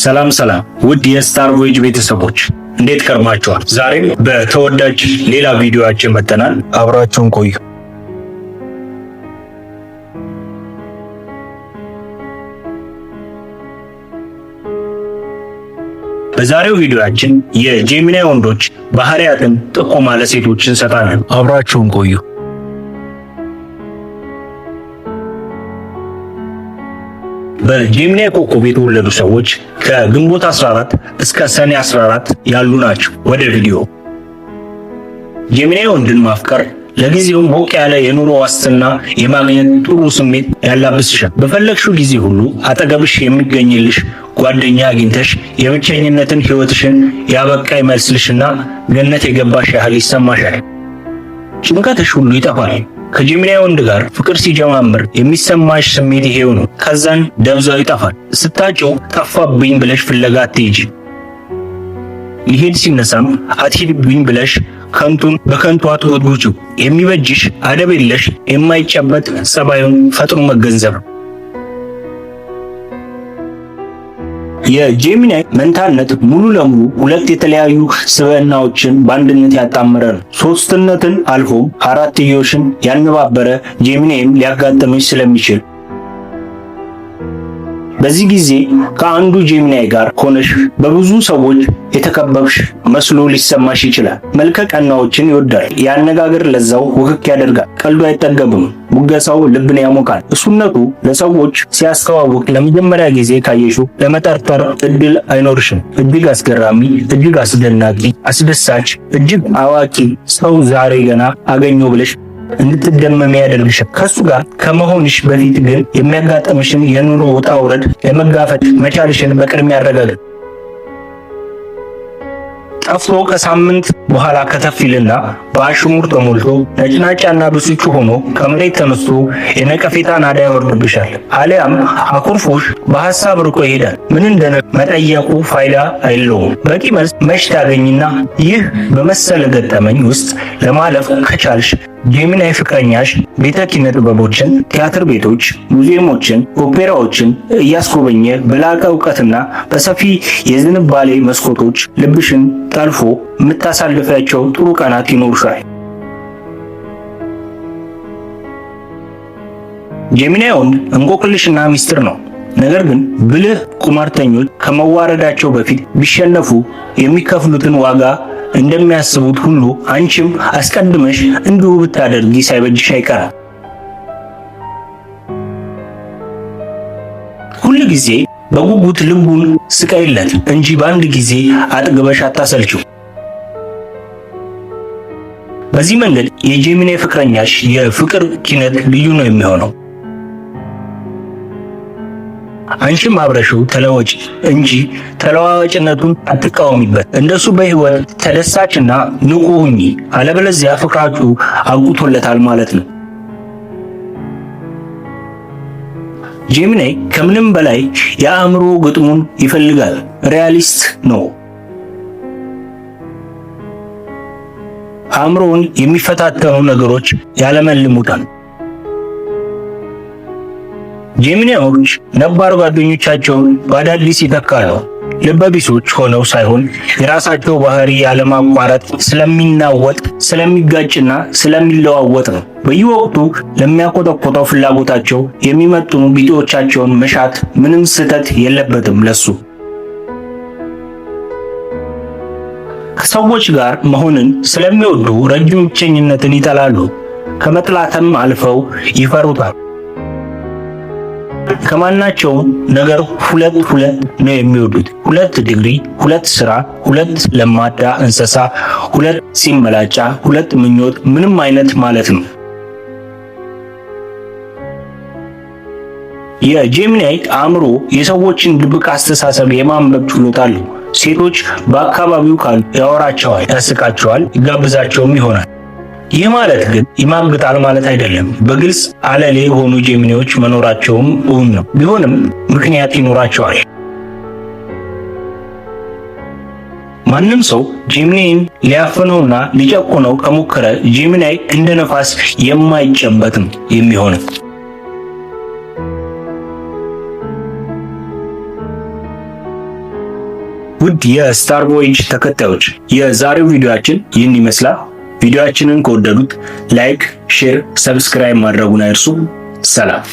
ሰላም ሰላም ውድ የስታር ቮይጅ ቤተሰቦች እንዴት ከርማችኋል? ዛሬም በተወዳጅ ሌላ ቪዲዮአችን መጥተናል። አብራችሁን ቆዩ። በዛሬው ቪዲዮአችን የ Gemini ወንዶች ባህሪያትን ጥቆማ ለሴቶች እንሰጣለን። አብራችሁን ቆዩ። በ Gemini ኮከብ የተወለዱ ሰዎች ከግንቦት 14 እስከ ሰኔ 14 ያሉ ናቸው። ወደ ቪዲዮ። Gemini ወንድን ማፍቀር ለጊዜው ሞቅ ያለ የኑሮ ዋስትና የማግኘት ጥሩ ስሜት ያላብስሻል። በፈለግሽው ጊዜ ሁሉ አጠገብሽ የሚገኝልሽ ጓደኛ አግኝተሽ የብቸኝነትን ሕይወትሽን ያበቃ ይመስልሽና ገነት የገባሽ ያህል ይሰማሻል። ጭንቀትሽ ሁሉ ይጠፋል። ከ Gemini ወንድ ጋር ፍቅር ሲጀማምር የሚሰማሽ ስሜት ይሄው ነው። ከዛን ደብዛው ይጠፋል። ስታጪው ጠፋብኝ ብለሽ ፍለጋ አትሄጂ። ሊሄድ ሲነሳም አትሂድብኝ ብለሽ ከንቱን በከንቱ አትጎትጉቺው። የሚበጅሽ አደብ የለሽ የማይጨበጥ ጸባዩን ፈጥኖ መገንዘብ ነው። የ Gemini መንታነት ሙሉ ለሙሉ ሁለት የተለያዩ ስብዕናዎችን በአንድነት ያጣመረ ነው። ሶስትነትን አልፎም አራትዮሽን ያነባበረ Gemini ም ሊያጋጥምሽ ስለሚችል በዚህ ጊዜ ከአንዱ Gemini ጋር ሆነሽ በብዙ ሰዎች የተከበብሽ መስሎ ሊሰማሽ ይችላል። መልከ ቀናዎችን ይወዳል። የአነጋገር ለዛው ውክክ ያደርጋል። ቀልዱ አይጠገብም። ሙገሳው ልብን ያሞቃል። እሱነቱ ለሰዎች ሲያስተዋውቅ ለመጀመሪያ ጊዜ ካየሽው ለመጠርጠር እድል አይኖርሽም። እጅግ አስገራሚ፣ እጅግ አስደናቂ፣ አስደሳች፣ እጅግ አዋቂ ሰው ዛሬ ገና አገኘው ብለሽ እንድትደመም ያደርግሻል። ከሱ ጋር ከመሆንሽ በፊት ግን የሚያጋጥምሽን የኑሮ ውጣ ውረድ ለመጋፈጥ መቻልሽን በቅድሚያ ያረጋግጥ። ጠፍቶ ከሳምንት በኋላ ከተፍ ይልና በአሽሙር ተሞልቶ ነጭናጫና ብስጩ ሆኖ ከመሬት ተነስቶ የነቀፌታ ናዳ ያወርድብሻል። አሊያም አኩርፎሽ በሐሳብ ርቆ ይሄዳል። ምን እንደነ መጠየቁ ፋይዳ አይለውም። በቂ መልስ መች ታገኝና ይህ በመሰለ ገጠመኝ ውስጥ ለማለፍ ከቻልሽ Gemini ፍቅረኛሽ ቤተ ኪነ ጥበቦችን፣ ቲያትር ቤቶች፣ ሙዚየሞችን፣ ኦፔራዎችን እያስጎበኘ በላቀ እውቀትና በሰፊ የዝንባሌ መስኮቶች ልብሽን ጠልፎ የምታሳልፊያቸው ጥሩ ቀናት ይኖሩሻል። Gemini ወንድ እንቆቅልሽና ሚስጥር ነው። ነገር ግን ብልህ ቁማርተኞች ከመዋረዳቸው በፊት ቢሸነፉ የሚከፍሉትን ዋጋ እንደሚያስቡት ሁሉ አንቺም አስቀድመሽ እንዲሁ ብታደርጊ ሳይበጅሽ አይቀርም። ሁል ጊዜ በጉጉት ልቡን ስቀይለት እንጂ በአንድ ጊዜ አጥግበሽ አታሰልችው። በዚህ መንገድ የ Gemini ፍቅረኛሽ የፍቅር ኪነት ልዩ ነው የሚሆነው። አንቺም አብረሽው ተለወጪ እንጂ ተለዋዋጭነቱን አትቃወሚበት። እንደሱ በህይወት ተደሳችና ንቁ ሁኚ፣ አለበለዚያ ፍቅራችሁ አብቅቶለታል ማለት ነው። Gemini ከምንም በላይ የአእምሮ ግጥሙን ይፈልጋል። Realist ነው። አእምሮውን የሚፈታተኑ ነገሮች ያለመልሙታል። Gemini ዎች ነባር ጓደኞቻቸውን በአዳዲስ ይተካሉ። ልበቢሶች ሆነው ሳይሆን የራሳቸው ባህሪ ያለማቋረጥ ስለሚናወጥ፣ ስለሚጋጭና ስለሚለዋወጥ ነው። በየወቅቱ ለሚያቆጠቆጠው ፍላጎታቸው የሚመጥኑ ቢጤዎቻቸውን መሻት ምንም ስህተት የለበትም ለሱ። ከሰዎች ጋር መሆንን ስለሚወዱ ረጅም ብቸኝነትን ይጠላሉ። ከመጥላትም አልፈው ይፈሩታል። ከማናቸውም ነገር ሁለት ሁለት ነው የሚወዱት። ሁለት ዲግሪ፣ ሁለት ስራ፣ ሁለት ለማዳ እንስሳ፣ ሁለት ሲመላጫ፣ ሁለት ምኞት፣ ምንም አይነት ማለት ነው። የ Gemini አእምሮ የሰዎችን ድብቅ አስተሳሰብ የማንበብ ችሎታ አለው። ሴቶች በአካባቢው ካሉ ያወራቸዋል፣ ያስቃቸዋል፣ ይጋብዛቸውም ይሆናል። ይህ ማለት ግን ይማግጣል ማለት አይደለም። በግልጽ አለሌ የሆኑ Gemini ዎች መኖራቸውም እውን ነው። ቢሆንም ምክንያት ይኖራቸዋል። ማንም ሰው Gemini ን ሊያፍነውና ሊጨቁነው ከሞከረ Gemini እንደ ነፋስ የማይጨበጥ ነው የሚሆነው። ውድ የስታር ቮይጅ ተከታዮች፣ የዛሬው ቪዲዮአችን ይህን ይመስላል። ቪዲዮአችንን ከወደዱት like፣ share፣ subscribe ማድረጉን አይርሱ። ሰላም።